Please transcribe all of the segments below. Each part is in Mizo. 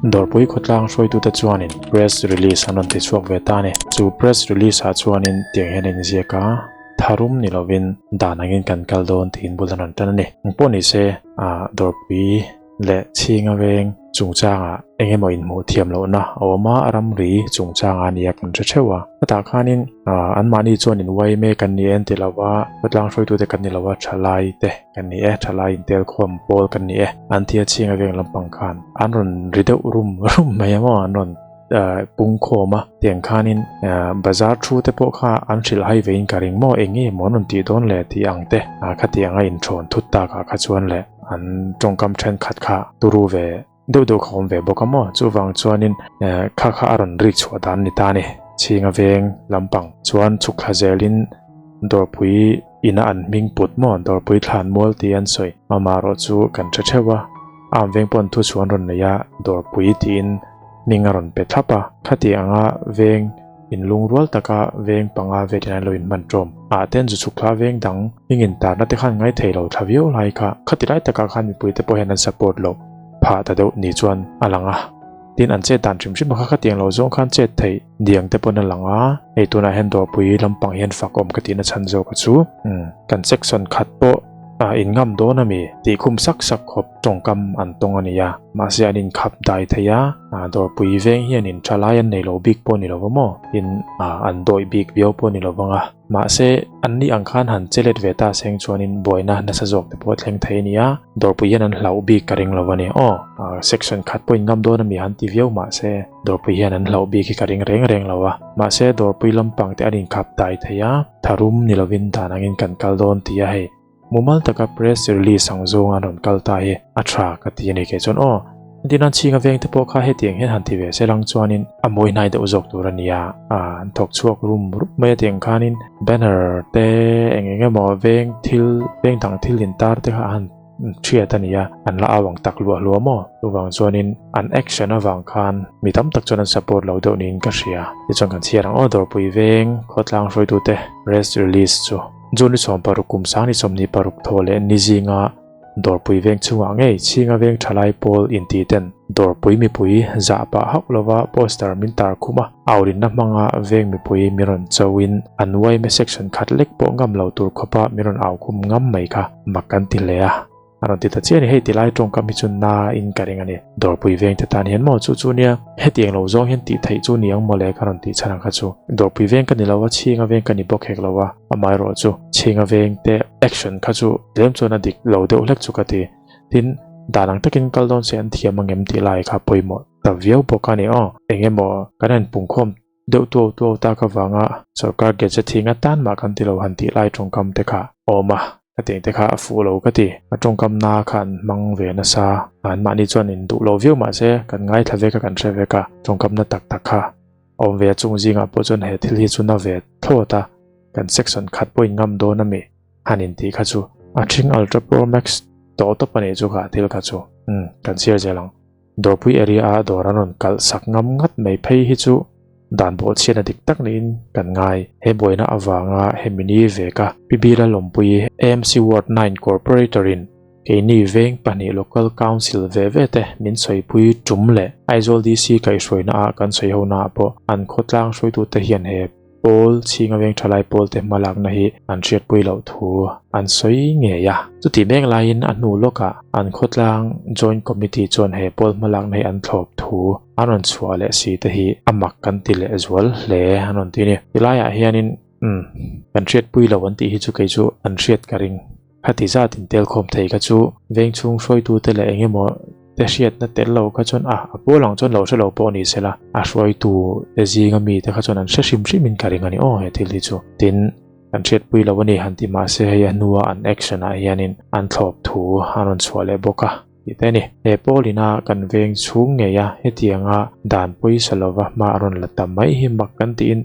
Dawrpui khawtlang hruaitute chuanin press release an rawn ti chhuak ve ta a ni. Chu press release ah chuanin tiang hian a inziak a, tharum ni lovin dan angin kan kal dawn tiin bul an rawn tan a ni. Engpawh ni se, ah dawrpui leh chhinga veng chungchangah eng emaw inhmuh thiam lohna a awm a, ramri chungchangah a nia kan hre theuh a. Hetah khanin anmahni chuan in yma kan ni e an ti lo a, khawtlang hruaitute kan ni lo a, thalai te kan ni e, thalai intelkhawm pawl kan ni e an ti a, chhinga veng lampang khan an rawn ri deuh rum rum mai a maw, an rawn pung khawm a. Tiang khanin bazar thu te pawh kha an hrilh hai vein ka ring maw, eng nge maw an rawn tih dawn le tih ang te khatiang a inthawn thut takah kha chuan le. An tawngkam thenkhat kha turu ve deuh deuh kha awm ve bawk a maw? Chuvang chuanin kha kha a rawn rik chhuah dan ni ta a ni. Chhinga veng lampang chuan chhuk thla zelin dawrpui ina an hming put maw? Dawrpui thlan mual tih an sawi. Amaherawh chu kan hre theuh a, am veng pawh an thu chu an rawn nei a, dawrpui tiin hming a rawn pe thlap a. Khati anga veng inlungrual taka veng panga velin an lo inhman tawm. Ah ten zu chhuk thla veng dang hming intarna te khan ngai thei lo thla viau lai kha. Khati lai takah khan mipui te pawh hian an support loh phah ta deuh ni chuan a lang a. Tin an chet dan hrim hrim a kha khatiang lo zawng khan chet theih diang te pawn a lang a. Hei tunah hian dawrpui lampang hian fak awm ka tihna chhan zawk a chu. Umm kan section khat pawh ah in ngam dawn a mi tih khum sak sak khawp tawngkam an tawng a nia. Mahse an inkhap dai thei a, dawrpui veng hian in tha lai an nei lo bik pawh ni lo va maw? Tin an dawih bik viau pawh ni lo vang a. Mahse an ni ang khan han che let ve ta seng chuanin buaina nasa zawk te pawh a thleng thei a nia. Dawrpui hian an hlauh bik ka ring lo a ni. Aw, section khat pawh in ngam dawn a mi han ti viau mahse dawrpui hian an hlauh bik hi ka ring reng reng lo a. Mahse dawrpui lampang te an inkhap dai thei a, tharum ni lovin dan angin kan kal dawn ti a hei. Mumal taka press release ang zawnga an rawn kal ta hi a tha ka ti a ni kei chuan aw. Entirnan chhinga veng te pawh kha hetiang hian han ti ve se lang chuanin a mawi hnai deuh zawk tur a nia. An thawk chhuak rum rup mai a tiang khanin banner te eng eng emaw veng thil veng dang thil intar te kha a han thiat a nia. An la au ang tak luah luah maw? Chuvang chuanin an action avang khan mi tam tak chuan an support lo deuh niin ka hria. Tichuan kan chhiar ang aw Dawrpui veng khawtlang hruaitute press release chu. June ni 16 kum sang ni 26 thaw leh ni zinga Dawrpui veng chungah ngei Chhinga veng thalai pawl inti ten Dawrpui mipui zah pah hauh lova poster min tar khum a, aurinna hmanga veng mipui min rawn cho in an yma section khat lek pawh ngam lo tur khawpa min rawn au khum ngam mai kha mak kan ti hle a. A rawn ti ta chiah a ni, hei ti lai tawngkam hi chu na in ka ring a ni. Dawrpui veng te tan hian maw chu chu nia, hetiang lo zawng hian tih theih chu ni ang maw le ka rawn tih chhan ang kha chu. Dawrpui veng ka ni lo a, chhinga veng ka ni bawk hek lo a, amaherawh chu chhinga veng te action kha chu tlem chuan a dik lo deuh hlek chu ka ti. Tin, dan ang takin kal dawn se an thiam ang em tih lai kha pawimawh ta viau bawk a ni aw. Eng emaw kan han pungkhawm deuh tuau tuau tak avanga sorkar gadget hi nga tan mah kan ti lo han tih lai tawngkam te kha a awm a, ka tih te kha a fuh lo ka ti. A tawngkam na kha an hmang ve nasa, an mahni chuan in duh lo viau mahse kan ngaithla vek a kan hre vek a, tawngkam na tak tak kha a awm ve a chung zingah pawh chuan he thil hi chu na ve thlawt a, kan section khat pawh in ngam dawn a mi han in tih kha chu a ṭhing Ultra Pro Max tawh tawp a nih chu kha thil kha chu, umm kan chhiar zel ang. Dawrpui area a dawr an rawn kalh sak ngam ngat mai phei hi chu dan bawh chhiatna dik tak niin kan ngai. He buaina avanga hemi ni veka Pi Bila Lawmpui AMC Ward 9 Corporator in keini veng pahnih Local Council ve ve te min sawipui tum leh Aizawl DC kaihhruaina ah kan sawi ho naah pawh an khawtlang hruaitute hian he Pawl chhinga veng thalai pawlte hmalakna hi an hriatpui loh thu an sawi ngei a. Chutih mek laiin a hnu lawkah an khawtlang Joint Committee chuan he pawl hmalakna hi an thlawp thu an rawn chhuah leh si te hi a mak kan ti leh zual hle an rawn ti a ni. Tilaiah hianin umm kan hriatpui lo an tih hi chu kei chu an hriat ka ring. Khati zat intelkhawm thei kha chu veng chhung hruaitute leh eng emaw te hriatna tel lo kha chuan a a pawl ang chuan lo hre lo pawh ni sela a hruaitu te zinga mite kha chuan an hre hrim hrimin ka ring a ni aw he thil hi chu. Tin, kan hriatpui lo a ni han ti mahse hei a hnua an action ah hianin an thlawp thu an rawn chhuah leh bawk a tih te a ni. He pawl ina kan veng chhung ngei a hetianga dan pawisa lova hma a rawn la ta mai hi mak kan tiin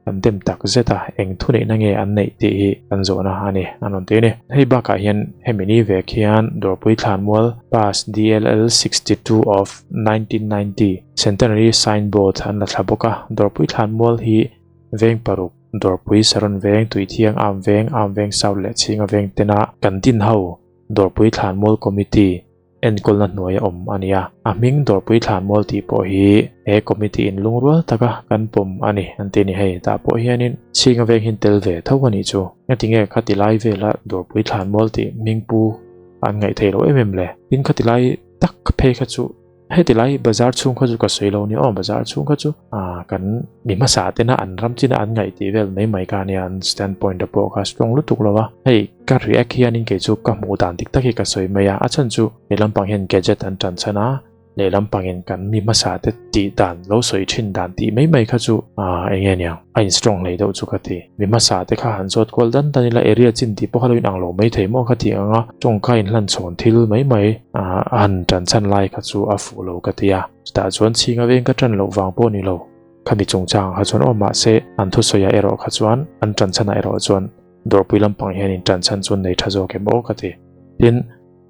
Kan dem tak zet a, eng thuneihna nge an neih tih hi kan zawhna a ni, an rawn ti a ni. Hei bakah hian hemi ni vek hian Dawrpui Thlanmual Pass DLL 62 of 1990 Centenary Sign Board an la thla bawk a, Dawrpui Thlanmual hi veng paruk, Dawrpui Saron Veng, Tuithiang Am Veng, Am Veng South leh Chhinga Veng tena kan din ho Dawrpui Thlanmual Committee. enkawlna hnuaia awm a ni a, a hming Dawrpui Thlanmual tih pawh hi he committee in lungrual taka kan pawm a ni an ti a ni. Hei tah pawh hianin chhinga veng hi tel ve tho a nih chu. Ngatinge khati lai vela Dawrpui Thlanmual tih hming pu an ngaih theih loh em em le? Tin khati lai tak phei kha chu Heti lai bazar chhung kha chu ka sawi lo nia aw, bazar chhung kha chu kan mi hmasa tena an ram china an ngaih tih vel mai mai kha ania, an stand point a pawh kha strong lutuk lo a. Hei ka react hianin kei chu ka hmuh dan dik tak hi ka sawi mai a, a chhan chu lehlam pang hian gadget an tan chhan a, lehlam pangin kan mi hmasa te tih dan lo sawi thin dan tih mai mai kha chu eng nge niang a in strong hlei deuh chu ka ti. Mi hmasa te kha han zawt kual dan dan ila area chin tih pawh kha lo inang lo mai thei maw kha tih ang a, tawngka inhlan chhawn thil mai mai a han tan chhan lai kha chu a fuh lo ka ti a, chutah chuan chhinga veng ka tan loh vang pawh ni lo, khami chungchang ah kha chuan aw mahse an thusawi ah erawh kha chuan an tan chhan ah erawh chuan dawrpui lampang hian in tan chhan chu an nei tha zawk em aw ka ti. Tin.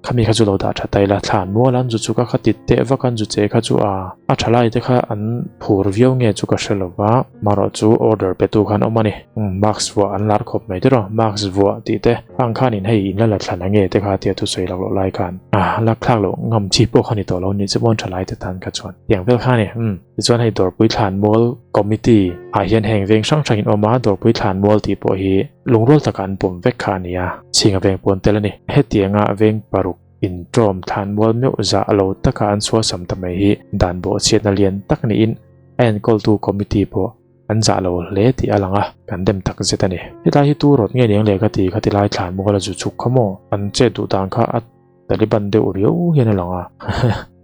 Khami kha chu lo dah tha ta ila, thlan mual an zu chu ka kha tit teh vak an zu che kha chu a, a tha lai te kha an phur viau nge chu ka hre lo va, marawh chu order pe tu khan awm a ni. Umm mask vuah an lar khawp mai tiraw, mask vuah tih te ang khanin hei in la la thlan ange te kha tia thusawi lak loh lai khan a lak thlak loh ngam chi pawh kha ni tawh lo ni chu mawn tha lai te tan kha chuan tiang vel kha a ni. Umm tichuan hei Dawrpui Thlanmual Committee ah hian heng veng hrang hrangin awm a, Dawrpui Thlanmual tih pawh hi Lungrual taka an pawm vek kha a ni a, chhinga veng pawn tel a ni. Hetianga veng paruk intawm thlanmual meuh zah lo taka an chhuasam ta mai hi dan bawhchhiatna lian tak niin a enkawltu committee pawh an zah lo hle tih a lang a, kan dem tak zet a ni. Hetlai hi tu rawt nge niang le ka ti kha tilai thlanmual a zu chuk kha maw? An chet duh dan kha a Taliban deuh riau hian a lang a,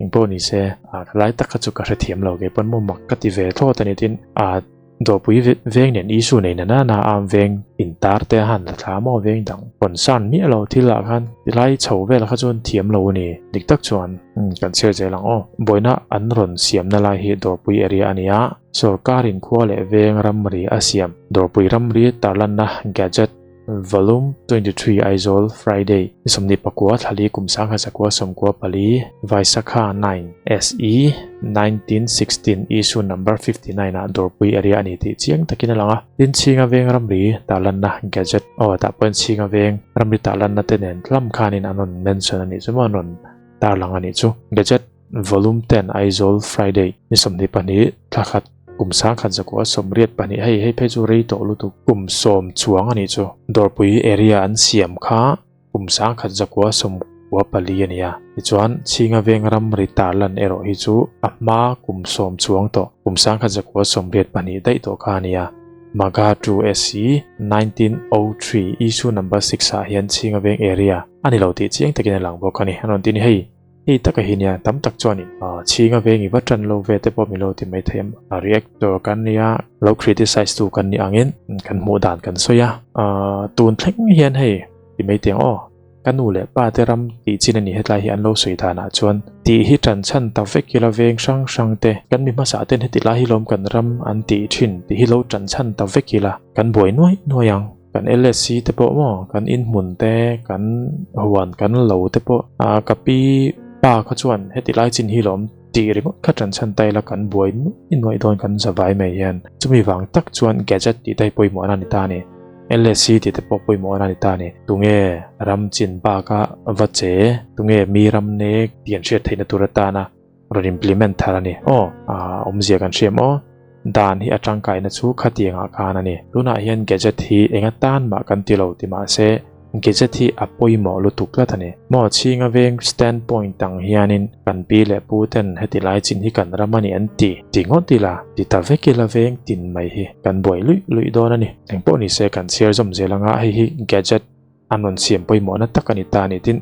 engpawh ni se a lai tak kha chu ka hrethiam lo kei pawn maw mak ka ti ve thlawt a ni tin a dawhpui veng nen issue nei na nana am veng intar te a han la thla maw veng dang concern miah lo thil ah khan tilai chho vel kha chuan thiam lo a ni dik tak chuan kan chhiar zel ang aw buaina an rawn siamna lai hi dawrpui area a ni a sorkar in khua leh veng ramri a siam dawrpui ramri tarlanna gadget Volume 23 Aizawl Friday ni 24 thlali kum 1994 Vaisakha 9 SE 1916 Issue Number 59 ah Dawrpui area a ni tih chiang takin a lang a. Tin Chhinga Veng ramri tarlanna Gadget aw tah pawhin Chhinga Veng ramri tarlanna te nen tlam khanin an rawn mention a nih chu maw an rawn tarlang a nih chu. Gadget Volume 10 Aizawl Friday ni 22 thlakhat Kum 1982 hei hei phei chu rei tawh lutuk kum sawm chuang a nih chu. Dawrpui area an siam kha kum 1994 a ni a, tichuan Chhinga Veng ramri tarlan erawh hi chu a hma kum sawm chuang tawh kum 1982 daih tawh kha a ni a. Magha 2 SC 1903 Issue Number 6 ah hian Chhinga Veng area a ni lo tih chiang takin a lang bawk a ni. An rawn ti a ni hei. Hei taka hi nia tam tak chuan chhinga veng i va tan lo ve te pawh min lo ti mai thei a, reactor kan nia lo criticize tu kan nih angin kan hmuh dan kan sawi a, tun thleng hian hei ti mai teng aw ka nu leh pa te ram tih chin a ni hetlai hi an lo sawi danah chuan tih hi tan chhan ta vek ila veng hrang hrang te kan mi hmasa ten heti lai hi lawm kan ram an tih thin tih hi lo tan chhan ta vek ila kan buai nuai nuai ang. Kan LSC te pawh maw, kan inhmun te, kan huan, kan lo te pawh ah ka pi pa kha chuan heti lai chin hi lawm tih ringawt kha tan chhan ta ila kan buai nuai nuai dawn kan zavai mai hian. Chumi vang tak chuan gadget tih te hi pawimawh na a ni ta a ni. LSC tih te pawh pawimawh na a ni ta a ni. Tunge ram chin baka va che, tunge mi ram nek tih an hriat theihna tur atana rawn implement thar a ni. Aw, awmzia kan hriam aw. Dan hi a tangkaina chu khatiangah khan a ni. Tunah hian gadget hi enga tan mah kan ti lo ti mah se, gadget hi a pawimawh lutuk tlat a ni. Maw chhinga veng stand point ang hianin kan pi leh pu ten heti lai chin hi kan ram a ni an ti ti ngawt ila, ti ta vek ila veng tin mai hi kan buai luih luih dawn a ni. Engpawh ni se kan chhiar zawm zel anga hei hi gadget An rawn siam pawimawhna tak a ni ta a ni tin,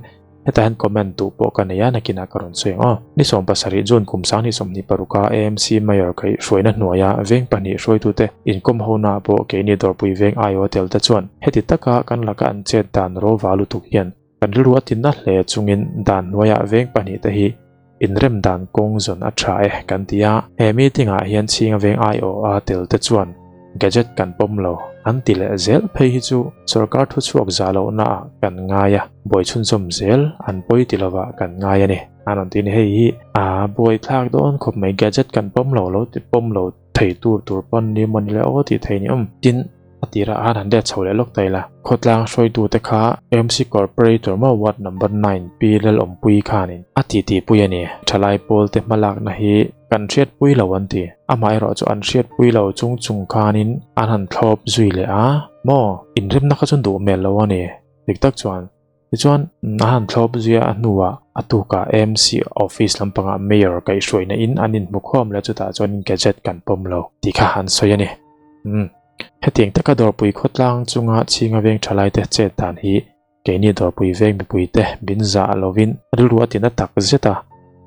hetah hian comment duh pawh ka nei a, nakinah ka rawn sawi ang aw. Ni 17 June kum 2026 a AMC Mayor kaih hruaina hnuaia veng pahnih hruaitute inkawm hona pawh keini dawrpui veng aiawh tel te chuan heti taka kan laka an chet dan rawva lutuk hian kan rilru a tinna hle chungin dan hnuaiah veng pahnih te hi inrem dan kawng zawn a tha e kan ti a, he meeting ah hian chhinga veng aiawh a tel te chuan gadget kan pawm lo an ti leh zel phei hi chu sorkar thuchhuak za lohna ah kan ngai a, buai chhunzawm zel an pawi ti lovah kan ngai a ni. A rawn ti a ni, hei hi a buaithlak dawn khawp mai gadget kan pawm lo lo ti pawm lo thei tur tur pawn ni maw ni le aw tih thei ni awm. Tin. A tirah khan han let chho leh lawk ta ila. Khawtlang hruaitute kha MC Corporator maw Ward Number 9 Pi Lalawmpuii khanin a titipui a ni. Thalai pawlte hmalakna hi kan hriatpui lo an ti. Amaherawh chu an hriatpui lo chung chung khanin an han thlawp zui leh a maw? Inremna kha chuan duh hmel lo a ni. Dik tak chuan Tichuan, a han thlawp zuia a hnuah a tukah AMC office lampangah Mayor kaihhruaina in an inhmu khawm leh chutah chuanin gazette kan pawm lo tih kha an sawi a ni. Umm. Hetiang taka dawrpui khawtlang chunga chhinga veng thalaite chet dan hi keini dawrpui veng mipuite min zah lovin rilru a tina tak zet a.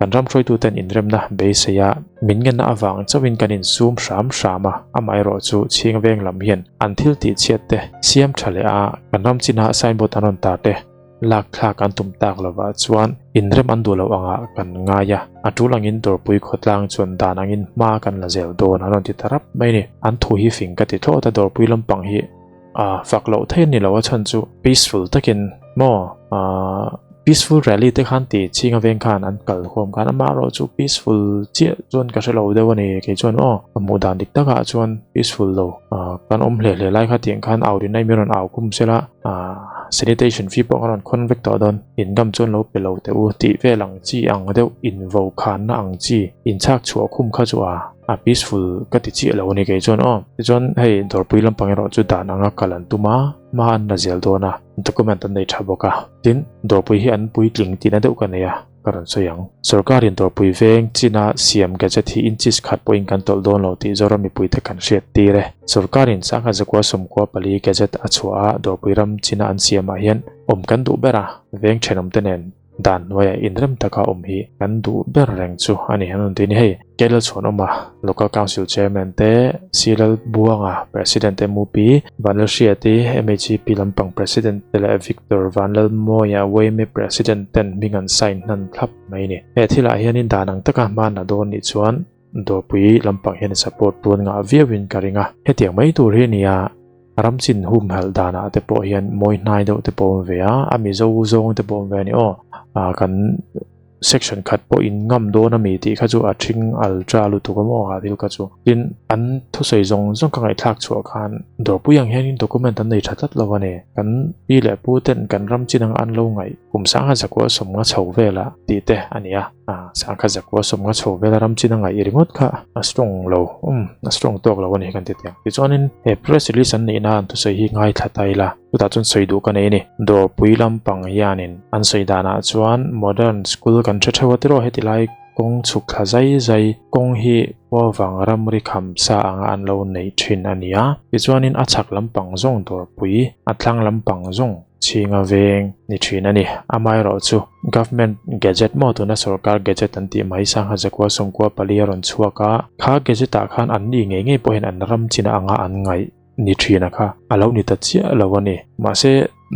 Kan ram hruaituten inremna beisei a, min ngenna avang chauhin kan insum hram hram a, amaherawhchu chhing veng lam hian an thil tih chhiat te siam tha leh a, kan ram chinah signboard an rawn tar te lak thlak an tum tak lovah chuan inrem an duh loh angah kan ngai a, a tul angin dawrpui khawtlang chuan dan angin hma kan la zel dawn an rawn ti ta rap mai ni. An thu hi fing ka ti thlawt a, dawrpui lampang hi a fak loh theih a ni lo a chhan chu peaceful takin maw aaa peaceful rally te khan ti chhinga veng khan an kal khawm khan amaherawh chu peaceful chiah chuan ka hre lo deuh a ni kei chuan aw ka hmuh dan dik takah chuan peaceful lo aaa kan awm hle hle lai kha tiang khan au rinai min rawn au khum sela aaa sanitation fee pawh ka rawn khawn vek tawh dawn in gam chuan lo pe lo teh u tih vel ang chi ang deuh invo khanna ang chi inchhak chhuah khum kha chu a. A peaceful ka ti chiah lo a ni kei chuan aw. Tichuan hei dawrpui lampang erawh chu dan anga kal an tum a, hma an la zel dawn a, document an nei tha bawk a. Tin, dawrpui hi an puitling tihna deuh ka nei a, ka rawn sawi ang. Sorkarin dawrpui veng china siam gadget hi inches khat pawhin kan tawlh dawn lo tih Zoram mipuite kan hriat tir e. Sorkarin sangha zakua sawmkua pali gadget a chhuah a, dawrpui ram china an siamah hian awm kan duh ber a, veng thenawmte nen Dan hnuaiah inrem taka awm hi kan duh ber reng chu a ni. An rawn ti a ni. Hei, Kelal Chhuanawma, Local Council Chairman te, Silal Buanga, President MUP, Vanlalhriati, MHEP lampang President te leh Victor Vanlalmawia, YMA President ten hming an sign hnan thlap mai a ni. He thilah hianin dan ang taka hma na dawn nih chuan Dawrpui lampang hian support tuan ngah viauin ka ring a. Hetiang mai tur hi a ni a, ram chin humhalh danah te pawh hian mawi hnai deuh te pawh a awm ve a, a mizo zawng te pawh a awm ve a ni aw. Ah kan section khat pawh in ngam dawn a mi tih kha chu a thing ultra lutuk a maw a thil kha chu. Tin, an thusawi zawng zawng ka ngaihthlak chhuah khan dawrpui ang hianin document an nei tha tlat lo a ni. Kan pi leh pu ten kan ram chin anga an lo ngaih kum sangha zakua sawmnga chho vela tih te a ni a. A sangha zakua sawmnga chho vela ram chin a ngaih ringawt kha a strong lo umm a strong tawk lo a ni kan ti teh ang. Tichuanin he press release an neihna an thusawi hi ngaithla ta ila chutah chuan sawi duh ka nei a ni. Dawrpui lampang hianin an sawi danah chuan modern school kan hre theuh a tiraw heti lai kawng chhuk thla zai zai kawng hi khuavang ramri kham sa anga an lo neih thin a ni a. Tichuanin a chhak lampang zawng dawrpui a thlang lampang zawng Chhinga veng ni thin a ni. Amaherawh chu Government Gazette maw tuna sorkar Gazette an tih mai sangha zakua sawmkua pali a rawn chhuak a, kha Gazette ah khan an ni ngei ngei pawh hian an ram chin anga an ngaih ni thin a kha a lo ni ta chiah lo a ni. Mahse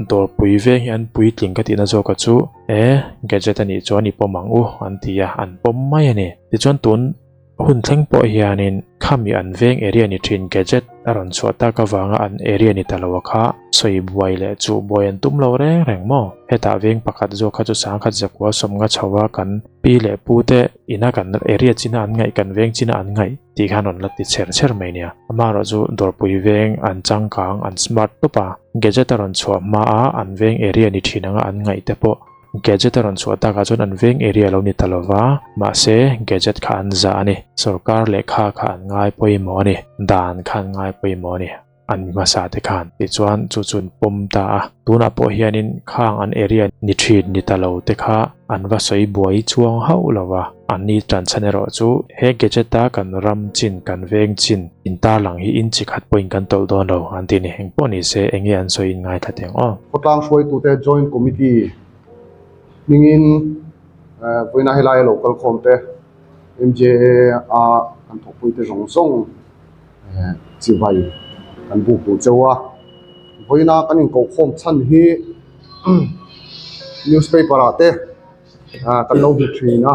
dawrpui veng hi an puitling ka tihna zawk a chu e Gazette a nih chuan i pawm ang u an ti a, an pawm mai a ni. Tichuan tun Hun thleng pawh hianin khami an veng area ni thin gadget a rawn chhuah tak avanga an area ni ta lo a kha sawi buai leh chuh buai an tum lo reng reng maw? Hetah veng pakhat zawk kha chu sangkhat zakua sawmnga chho a kan pi leh pu te ina kan area china an ngaih kan veng china an ngaih tih khan rawn la ti chher chher mai nia. Amaherawh chu dawrpui veng an changkang an smart tawp a, gadget a rawn chhuah hma a an veng area ni thin anga an ngaih te pawh Gadget a rawn chhuah takah chuan an veng area lo ni ta lova, mahse gadget kha an zah a ni. Sorkar lehkha kha an ngai pawimawh a ni, dan kha an ngai pawimawh a ni, an mi hmasa te khan. Tichuan chu chu an pawm ta a, tunah pawh hianin khang an area ni thin ni ta lo te kha an va sawi buai chuang hauh lova, an ni tan chhan erawh chu he gadget a kan ram chin, kan veng chin intarlang hi in chi khat pawhin kan tawlh dawn lo an ti ni. Engpawh ni se enge an sawi in ngaithla teh ang aw. Khawtlang hruaitute Joint Committee hmingin vawiina helai a lo kal khawm te MJA a kan thawkpuite zawng zawng chivai kan buk duh cheu a. Vawiina kan inkohkhawm chhan hi newspaper ah te kan lo hmu thin a.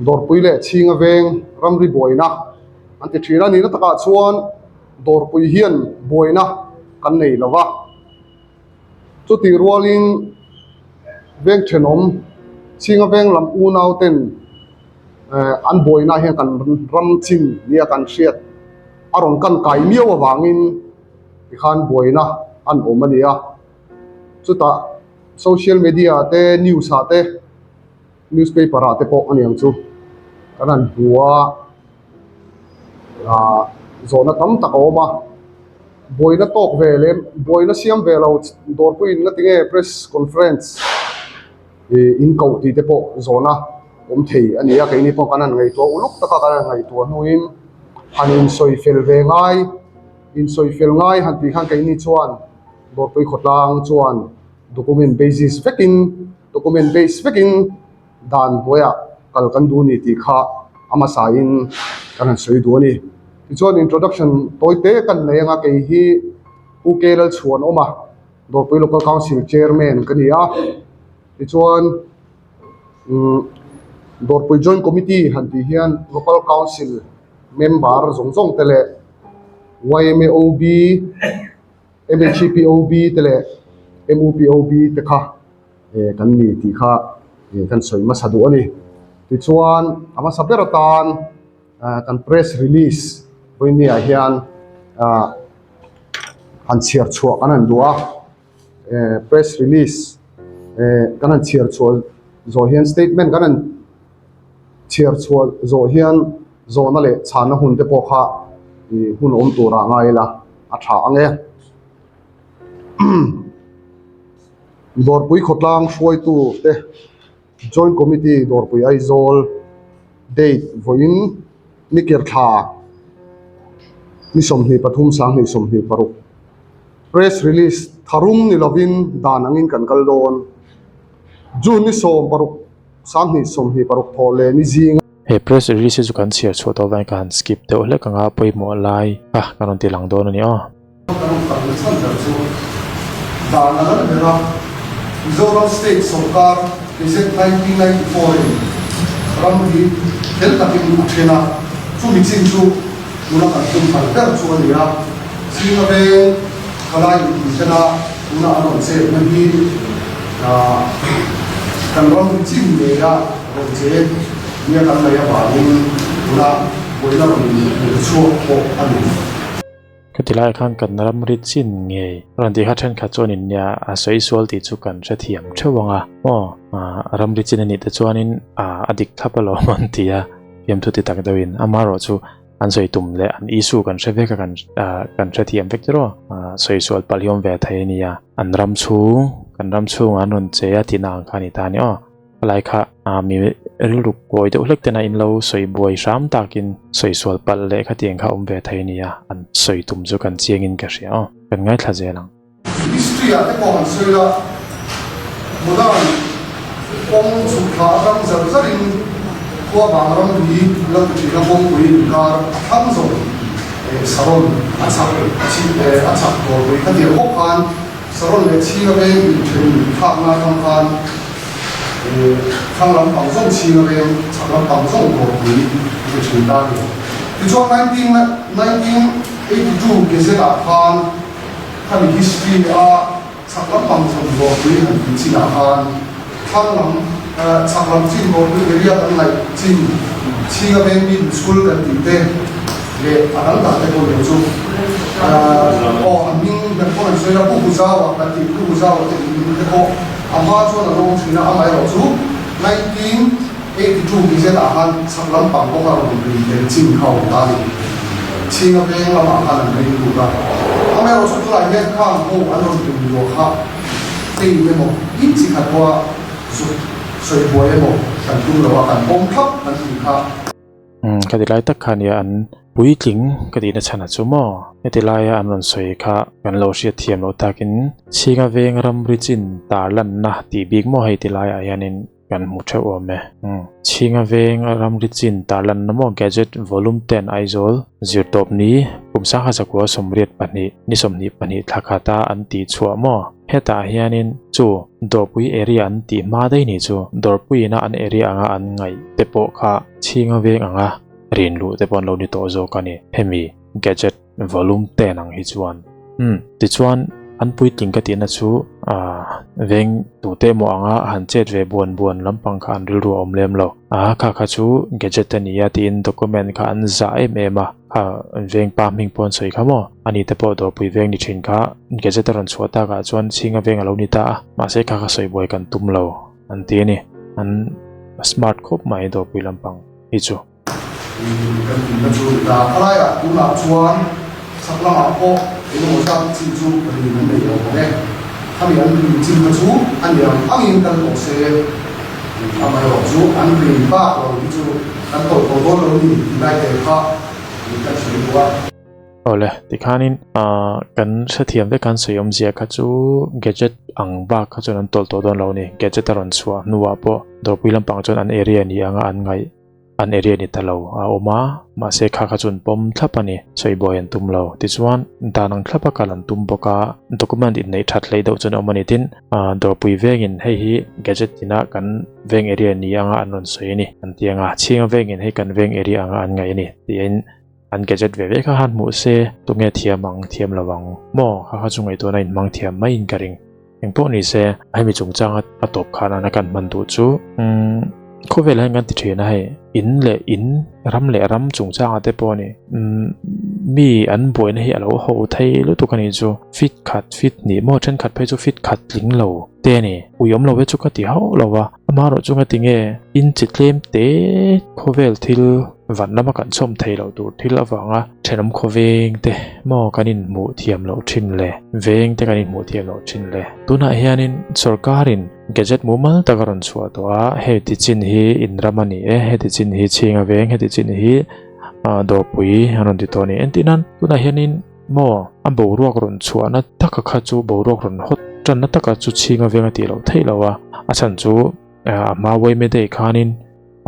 Dawrpui leh Chhinga veng ramri buaina an ti thin a nihna takah chuan Dawrpui hian buaina kan nei lo va, chutih rualin veng thenawm chhinga veng lam unau ten an buaina hian kan ram chin nia kan hriat a rawn kan kai miau avangin tikhan buaina an awm a ni a. Chutah social media ah te news ah te newspaper ah te pawh a ni ang chu kan han hmu a ah zawhna tam tak a awm a buaina tawk ve leh buaina siam ve lo dawrpuiin nga tinge press conference ih in koh tih te pawh zawhna awm thei a ni a keini pawh kan han ngaihtuah uluk tak a kan han ngaihtuah hnuin han insawi fel ve ngai insawi fel ngai han tih khan keini chuan Dawrpui khawtlang chuan document basis vekin document base vekin dan hnuaiah kal kan duh a ni tih kha a hmasain kan han sawi duh a ni. Tichuan introduction tawi te kan nei anga kei hi Pu K Lalchhuanawma Dawrpui Local Council Chairman ka ni a, tichuan umm Dawrpui Joint Committee han tih hian Local Council member zawng zawng te leh yma OB MHPOB te leh MUPOB te kha kan ni tih kha kan sawi hmasa duh a ni. Tichuan a hmasa ber atan kan press release vawinia hian han chhiar chhuah kan han duh a, press release kan han chhiar chhuah zawh hian statement kan han chhiar chhuah zawh hian zawhna leh chhanna hun te pawh kha hun awm turah ngai ila a tha ang e. Dawrpui khawtlang hruaitu te Joint Committee Dawrpui Aizawl date vawiin Nikir thla ni 23 2026 Press release tharum ni lovin dan angin kan kal dawn June ni 16 2026 thawh leh ni zinga. He press release hi chu kan chhiar chhuah tawh avangin ka han skip deuh hlek ang a, pawimawh lai kha kan rawn ti lang dawn a ni aw. Kan rawn kal na chhan ber chu dan a lal ber a, Mizoram State sawrkar Gazette 1994 in ram hi fel takin a then a, chumi chin chu tuna kan tum kal ber chu a ni a, Chhinga veng thalai intih thena tuna an rawn chetna hi kan ram chin ngeia rawn che nia kan ngaih avangin tuna buaina rawn inhmuh chhuak pawh a ni. Khati lai khan kan ramri chin ngei rawn tih kha thenkhat chuan in nia a sawi sual tih chu kan hrethiam theuh ang a, aw ramri chin a nih te chuanin a dik thlap alawm an ti a, fiamthu ti tak deuhin amaherawh chu An sawi tum leh an issue kan hre vek a, kan kan hrethiam vek tiraw. Sawi sual palh hi awm ve thei a nia. An ram chhung, kan ram chhungah an rawn che a tihna ang kha a ni ta a ni aw. Helai kha mi rilru kawi deuh hlek tena in lo sawi buai hram takin sawi sual palh leh khatiang kha awm ve thei a nia. An sawi tum chu kan chiangin ka hria aw. Kan ngaithla zel ang. History ah te pawh han sawi la, modern kawng chhuk thla atang zar zar in khua vang ram hi lo ti thin a, kawngpui inkar a thlang zawk Saron a chhak a chhak dawrpui kha tiang bawk khan Saron leh Chhinga veng inthen thlakna atang khan thlang lampang zawng Chhinga veng chhak lampang zawng dawrpui a ti thin ta a ni. Tichuan 1982 Gazette ah khan Khami history a chhak lampang zawn dawrpui han tih chinah khan thlang lam chhak lam chin dawrpui area kan ngaih chin Chhinga Veng Middle School kan tih te leh a dang dang te pawh nen chu aw a hming kan pawh han sawi la Pu Huzaua kan tih Pu Huzaua te in te pawh a hma chuan a lawm thin a amaherawh chu 1982 gazette ah khan chhak lampang bawk a rawn rin tel chin kha a awm ta a ni. Chhinga veng lamah khan an ring lut a, amaherawhchu tunah hian khang ho an rawn rin luah kha team emaw in chi khat pawha zuk sawi buai emaw kan tum lo a, kan pawm thlap kan tih kha. Umm ka ti lai tak kha nia an puitling ka tihna chhan a chu maw? Heti laia an rawn sawi kha kan lo hriat thiam loh takin Chhinga veng ramri chin tarlanna tih bik maw hei ti laiah hianin Kan hmu theuh awm e. Umm. Chhinga veng ramri chin tarlanna maw Gadget Volume 10 Aizawl zirtawp ni kum sangha zakua 82 ni 22 thla khata an tih chhuah maw? Hetah hianin chu Dawrpui area an tih hma daih ni chu Dawrpuiina an area anga an ngaih te pawh kha Chhinga veng anga rin luh te pawh an lo ni tawh zawk a ni. Hemi Gadget Volume 10 ang hi chuan. Umm, tichuan an puitling ka tihna chu aah veng tute emaw anga han chet ve buan buan lampang kha an rilru a awm lem lo. Aa kha kha chu gadget a nia tiin document kha an zah em em a. Kha veng pa hming pawh an sawi kha maw? Ani te pawh Dawrpui veng ni thin kha gazette a rawn chhuah takah chuan Chhinga veng a lo ni ta a, mahse kha kha sawi buai kan tum lo an ti a ni. An smart khawp mai Dawrpui lampang hi chu. Kan tumna chu ni ta. A laiah tunah chuan chhak lamah pawh engemaw zat chin chu rin an nei lo awm e. Khami an rin chin kha chu a ni ang angin kal tawh se, amaherawh chu an rin bak lo hi chu kan tawlh tawh dawn lo ni tih lai te kha kan sawi duh a. Awle, tikhanin kan hrethiam vek an sawi awmzia kha chu gadget ang bak kha chuan an tawlh tawh dawn lo a ni. Gadget a rawn chhuah hnuah pawh dawrpui lampang chuan an area ni anga an ngaih an area ni ta lo a awm a, mahse kha kha chu an pawm thlap a ni, sawibuai an tum lo. Tichuan, dan ang thlapa kal an tum bawk a, document inneih that hlei deuh chuan a awm a ni. Tin, dawrpui vengin hei hi gadget ina kan veng area ni anga an rawn sawi a ni an ti ang a, chhinga vengin hei kan veng area anga an ngaih a ni tiin an gadget ve ve kha han hmuh se, tunge thiam ang, thiam lo ang maw? Kha kha chu ngaihtuahna inhmang thiam maiin ka ring. Engpawh ni se, hemi chungchanga a tawp khan ana kan hman duh chu umm khawvel hian kan ti thin a hei, in leh in, ram leh ram chungchanga te pawh a ni. Umm mi an buaina hi a lo ho thei lutuk a nih chu, fit khat, fit hnih maw thenkhat phei chu fit khat tling lo te a ni. Ui awm lo e chu ka ti hauh lo a, amaherawh chu nga tinge in chi tlem te khawvel thil van lama kan chhawm thei loh tur thil avanga thenawm khaw veng te maw kan inhmuh thiam loh thin le, veng te kan inhmuh thiam loh thin le. Tunah hianin sorkarin gadget mumal tak a rawn chhuah tawh a, hei ti chin hi in ram a ni e, heti chin hi chhinga veng, heti chin hi dawrpui an rawn ti tawh a ni. Entir nan tunah hianin maw a boruak rawn chhuahna taka kha chu boruak rawn hawt tanna taka chu chhinga veng a tih loh theih loh a, a chhan chu a hma Wayme day khanin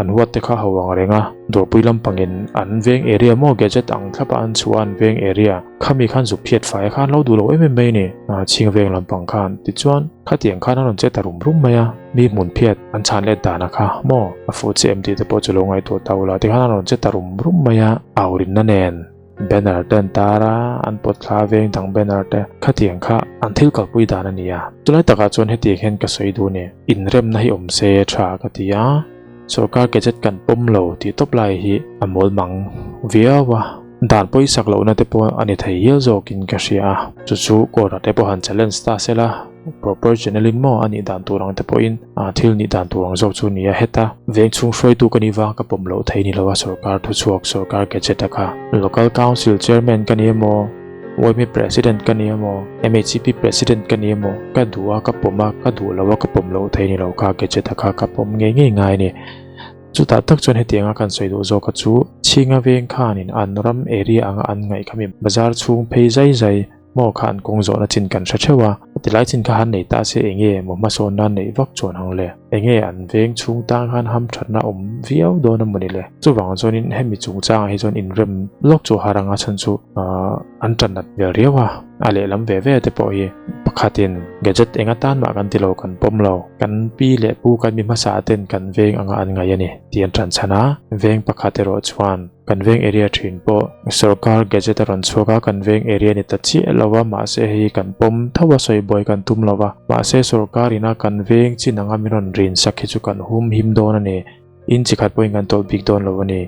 An huat te kha ho ang reng a, dawrpui lampangin an veng area maw gadget ang thlapa an chhuah a an veng area khami khan zuk phiat fai khan lo duh lo em em mai ni chhing veng lampang khan tichuan khatiang khan an rawn che ta rum rum mai a, mi hmun phiat an chhan let dan a kha maw a fuh che em tih te pawh chu lo ngaihtuah ta ula tikhan an rawn che ta rum rum mai a, aurinna nen. Banner te an tar a, an pawt thla veng dang banner te khatiang kha an thil kalpui dan a ni a. Chulai takah chuan hetiang hian ka sawi duh a ni. Inremna hi awm se tha ka ti a, sorkar gadget kan pawm lo tih tawp lai hi a mawl mang viau a, dan pawisak lohna te pawh a ni thei hial zawkin ka hria a. Chu chu court ah te pawh han challenge ta se la. Proper channel in maw a nih dan tur ang te pawhin thil nih dan tur ang zawk chu a ni a, heta veng chhung hruaitu ka nih vang ka pawm loh thei ni lo a sorkar thuchhuak sorkar gadget a kha. Local Council Chairman ka ni emaw, YMA President ka ni emaw, MHCP President ka ni emaw, ka duh a ka pawm a, ka duh lo a ka pawm loh thei ni lo kha gadget a kha ka pawm ngei ngei ngai a ni. Chutah tak chuan hetianga kan sawi duh zawk a chu Chhinga veng khanin an ram area anga an ngaih khami bazar chhung phei zai zai Maw kha an kawng zawhna chin kan hre theuh a, tilai chin kha han nei ta se enge maw hmasawn nan neih vak chuan ang le? Enge an veng chhung tang khan hamthatna awm viau dawn a mawni le? Chuvang chuanin hemi chungchangah hi chuan inrem lawk chu har anga chhan chu an tan nat vel riau a, a lehlam ve ve te pawh hi pakhatin gadget eng atan mah kan ti lo kan pawm lo, kan pi leh pu kan mi hmasa ten kan veng anga an ngaih a ni tih an tan chhan a, veng pakhat erawh chuan Kan veng area thin pawh sorkar gadget a rawn chhuak a, kan veng area ni ta chiah lo a, mahse hei hi kan pawm tho a, sawi buai kan tum lo va, mahse sorkar ina kan veng chin anga min rawn rin sak hi chu kan hum him dawn a ni, in chi khat pawhin kan tawlh bik dawn lo a ni,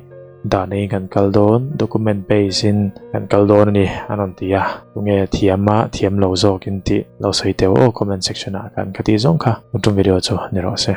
dan angin kan kal dawn, document base in kan kal dawn a ni an rawn ti a, tunge thiam a thiam lo zawkin tih lo sawi teuh aw comment section ah khan ka tih zawng kha, tum video chu ni rawh se.